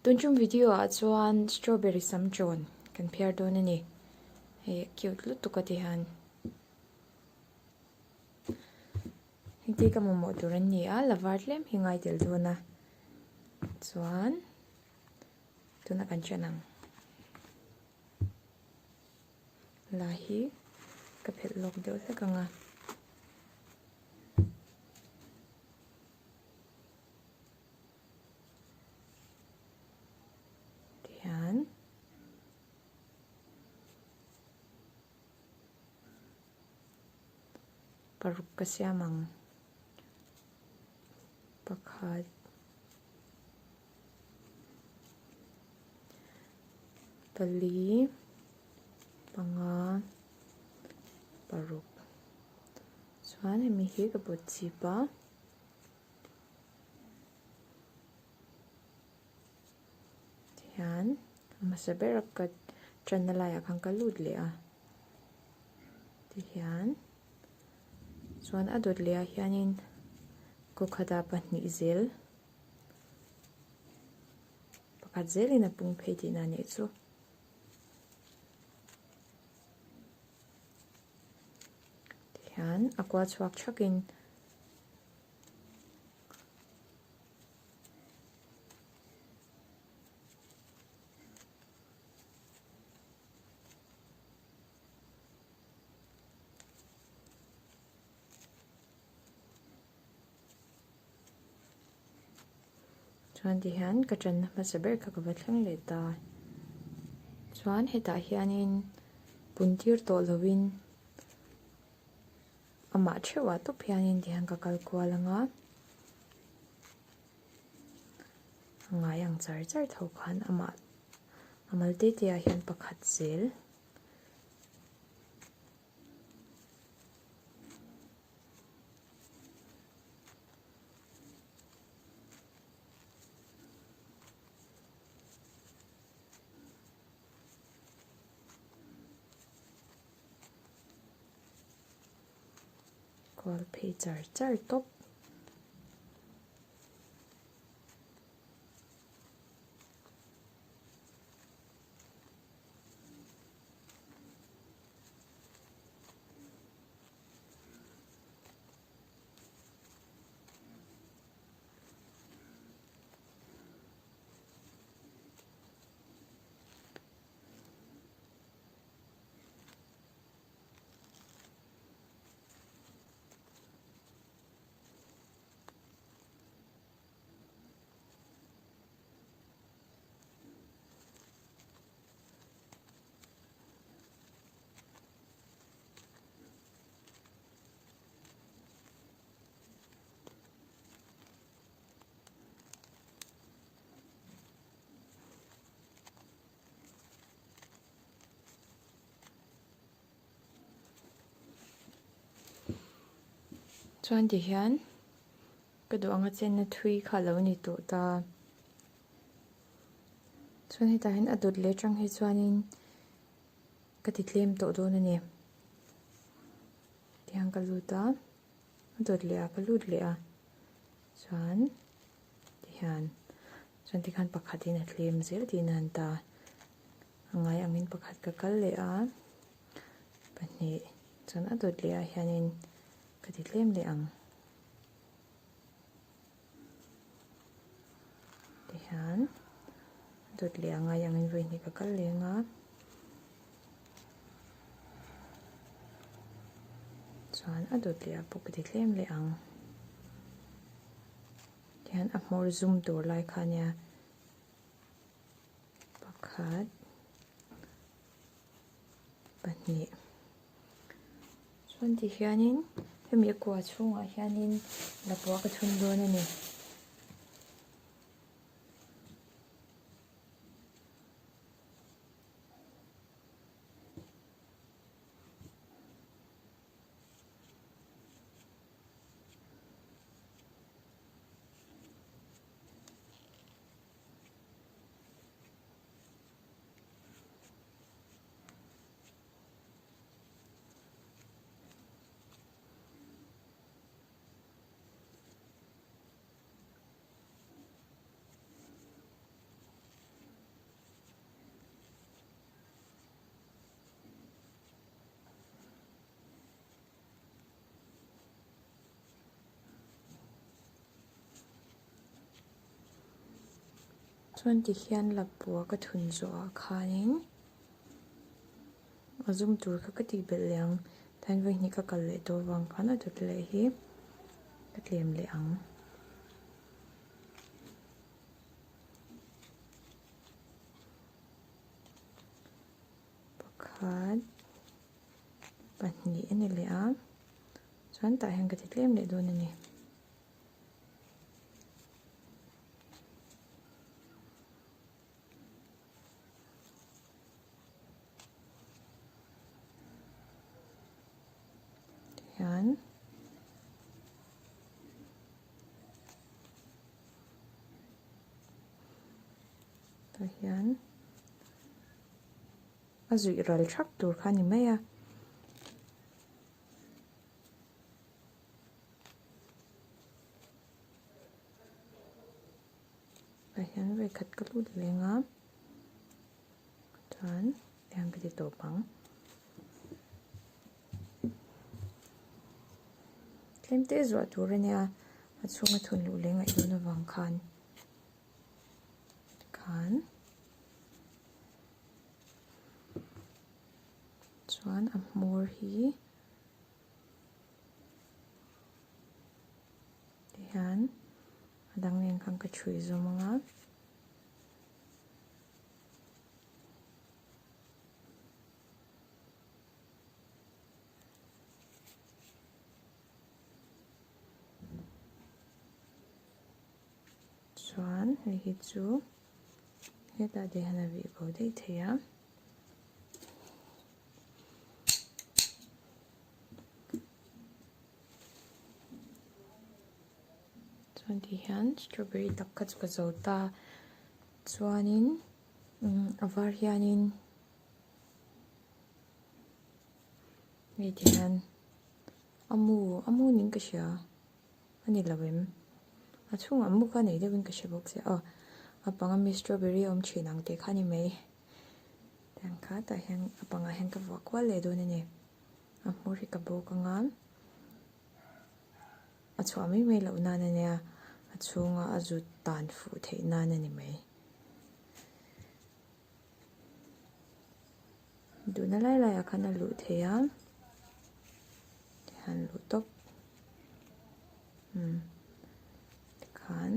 Tun tum video ah chuan strawberry sam chawn kan phiar dawn a ni. Hei a cute lutuk a ti hian. Hengte ka mamawh tur an ni a, la var tlem hi ngai tel dawn a. Chuan tunah kan chen ang. La hi ka phelh lawk deuh hlek ang a. Tihian paruk ka siam ang pakhat pali panga paruk chuan hemi hi ka bawt chip a. Tihian a hmasa ber a ka tanna laiah khan ka lut leh a tihian chuan a dawt leh ah hianin kaw khatah pahnih zel pakhat zelin a pung phei tihna a nih chu. Tihian a kual chhuak thakin. Chuan tihian ka tanna hmasa ber kha ka va thleng leh ta. Chuan hetah hianin pun tir tawh lovin amah theuhah tawp hianin tihian ka kal kual ang a a ngai ang char char tho khan amah a mal te te ah hian pakhat zel. Kual phei char char tawp. Chuan tihian ka duh anga chenna thui kha a lo ni tawh ta. Chuan hetah hian a dawt leh atang hi chuanin ka ti tlem tawh dawn a ni. Tihian ka lut a, a dawt leh ah ka lut leh a chuan tihian chuan tikhan pakhatin a tlem zel tihna an ta. A ngai angin pakhat ka kal leh a, pahnih chuan a dawt leh ah hianin ka ti tlem leh ang. Tihian a dawt leh a ngai angin vawi hnih ka kal leh ang a, chuan a dawt leh ah pawh ka ti tlem leh ang. Tihian a hmawr zum tur lai kha ania. Pakhat pahnih chuan ti hianin hemi a kua chhungah hianin lapua ka thun dawn a ni. Chuan tihian lapua ka thun zawhah khanin a zum tur kha ka tih belh leh ang. Tihian vawihnih ka kal leh tawh avang khan a dawt leh hi ka tlem leh ang. Pakhat pahnih a ni leh a chuan tah hian ka ti tlem leh dawn a ni. Tihian tah hian a zuih ral thak tur kha a ni mai a. Tah hian vawikhat ka lut leng a chuan tiang ka ti tawp ang. Tlem te zuah tur a nia a chhunga thun luh leh ngaih dawn avang khan khan chuan a hmawr hi Tihian a dang nen khan ka chhui zawm ang a. Chuan hei hi chu hetah te hian a vih bo daih thei a. Chuan ti hian strawberry tak kha chu ka zo ta chuanin umm a var hianin hei ti hian a mu a mu niin ka hria a ni lo em a chhungah mu kha nei deuhin ka hre bawk sia aw a panga mi strawberry awm thin ang tih kha a ni mai tiang kha tah hian a pangah hian ka vuah kual leh dawn a ni. A hmur hi ka bawk anga a chhuah mai mai loh nan ania a chhunga a zut tan fuh theih nan a ni mai. Duhna lai lai ah khan a luh theih a tihian luh tawp umm tikhan.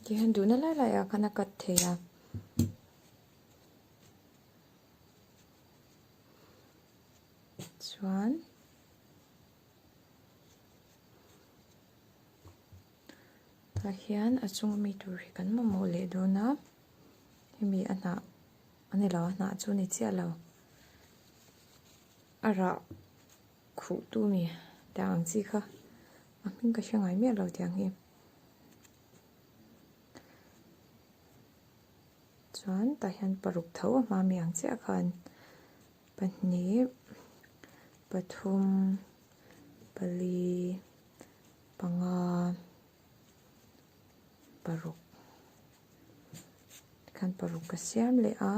Tihian duhna lai lai ah khan a cut thei a. Chuan tah hian a chunga mi tur hi kan mamawh leh dawn a hemi a hnah a ni lo a hnah chu a ni chiah lo a rah khuh tu mi tiang ang chi kha a hming ka hre ngai miah lo tiang hi chuan tah hian paruk tho a hma mi ang chiah khan pahnih pathum pali panga paruk tikhan paruk ka siam leh a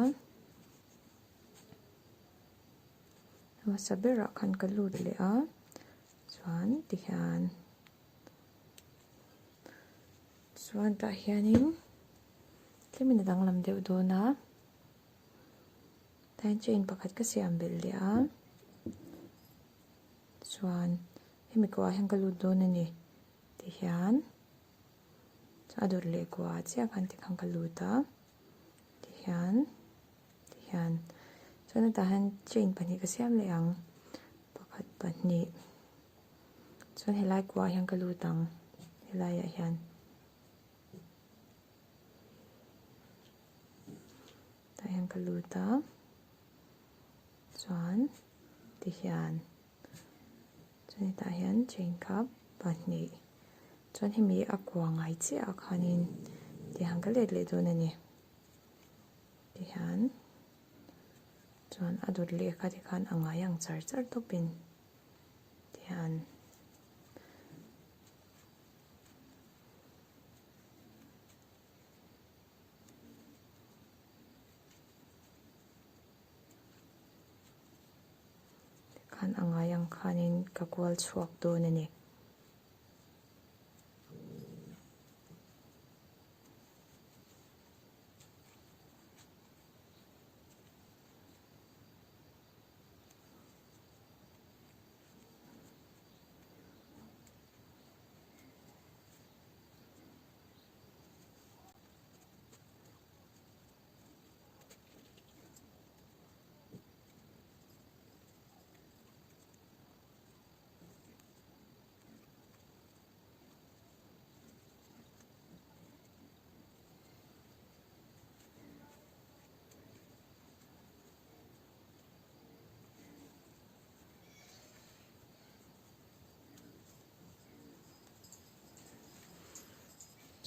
hmasa berah khan ka lut leh a chuan tihian chuan tah hianin tlemin a danglam deuh dawn a. Tah hian chain pakhat ka siam belh leh a chuan hemi kuah ah hian ka lut dawn a ni tihian a dawt leh kuah ah chiah khan tikhan ka lut a tihian tihian chuan hetah hian chain pahnih ka siam leh ang pakhat pahnih chuan helai kuah ah hian ka lut ang helai ah hian. Tah hian ka lut a chuan tihian chuan hetah hian chain kha pahnih chuan hemi a kua ngai chiah ah khanin tihian ka let leh dawn a ni tihian chuan a dawt leh kha tikhan a ngai ang char char tawpin tihian. Tikhan a ngai ang khanin ka kual chhuak dawn a ni.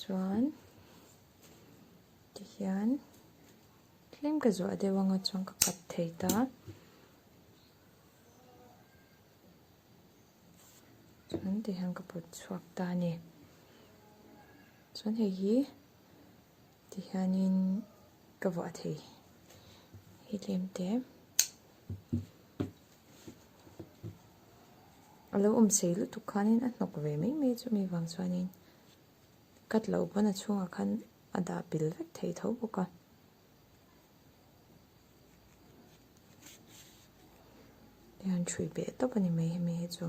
Chuan tihian tlem ka zuah deuh anga chuan ka cut thei ta chuan tihian ka pawt chhuak ta a ni chuan hei hi tihianin ka vuah thei hi tlem te. A lo awm sei lutuk khanin a hnawk ve mai mai chumi vang chuanin cut loh pawn a chhungah khan a dah pil vek thei tho bawk a. Tihian ṭhui beh tawp a ni mai hemi hi chu.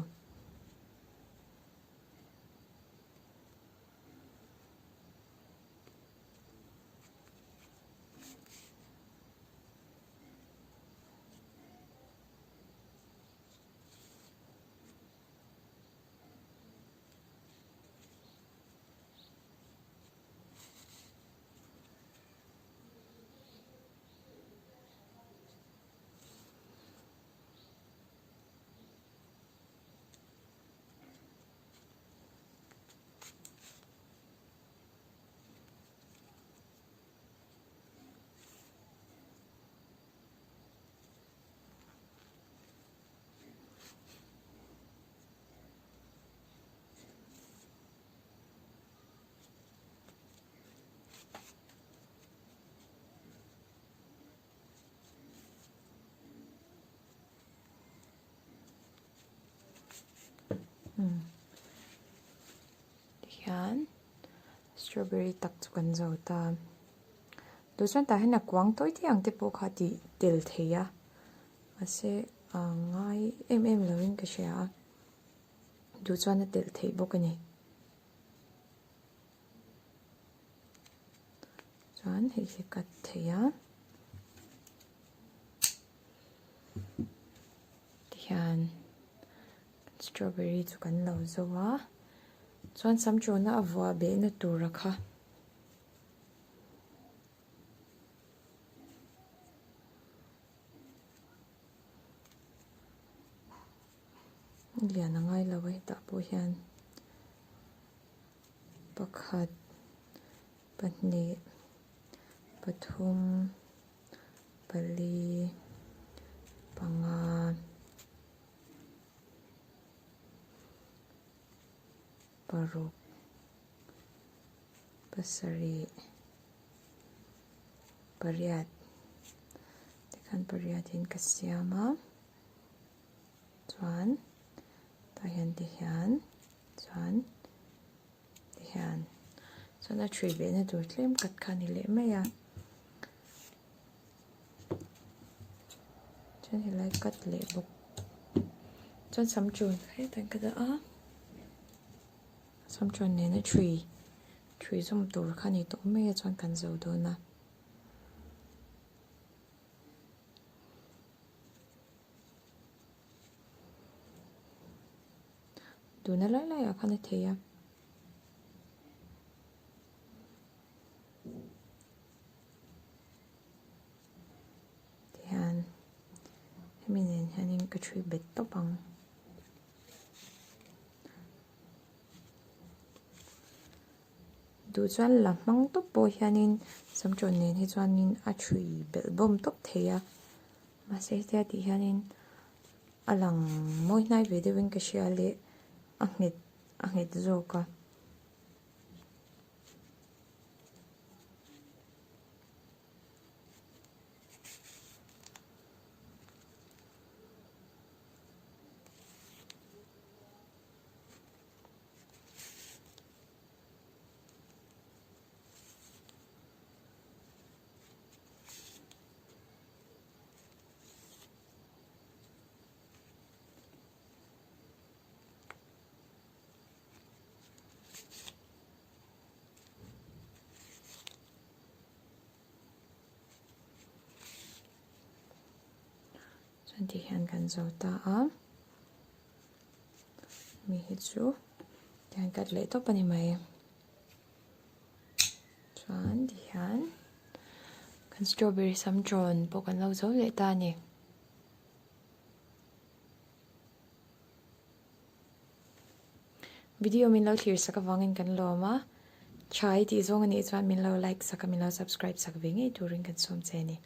Tihian strawberry tak chu kan zo ta. Tah chuan tah hian a kuang tawi te ang te pawh kha tih tel thei a mahse a ngai em em lo in ka hria a duh chuan a telh theih bawk a ni. Chuan hei hi cut thei a tihian strawberry chu kan lo zo a chuan sam tawna a vuah behna tura kha. Lian a ngai lo a hetah pawh hian pakhat pahnih pathum pali panga paruk. Pasarih pariat tikhan pariat in ka siam a chuan tah hian tihian chuan tihian chuan a thui leh na tur tlem kat kha a ni leh mai a. Chuan helai cut leh bawk. Chuan sam ṭun hetah ka dah a. Sam ṭun nena ṭhui ṭhui zawm tur kha a ni tawh mai a chuan kan zo dawn a. Tuna lai laiah khan a thei a. Tihian hemi nen hianin ka ṭhui bet tawp ang. Duh chuan la hmang tawp pawh hianin samṭawn nen hi chuanin a ṭhui belh bawm tawp thei a mahse hetia tih hianin a lang mawi hnai ve deuhin ka hria leh a nghet a nghet zawk a. Chuan ti hian kan zo ta a mi hi chu tihian cut leh tawp a ni mai chuan ti hian kan strawberry sam trawn pawh kan lo zo leh ta a ni. Video min lo thlir sak avangin kan lawm a, tha i tih zawng anih chuan min lo like sak a min lo subscribe sak ve ngei turin kan sawm che a ni.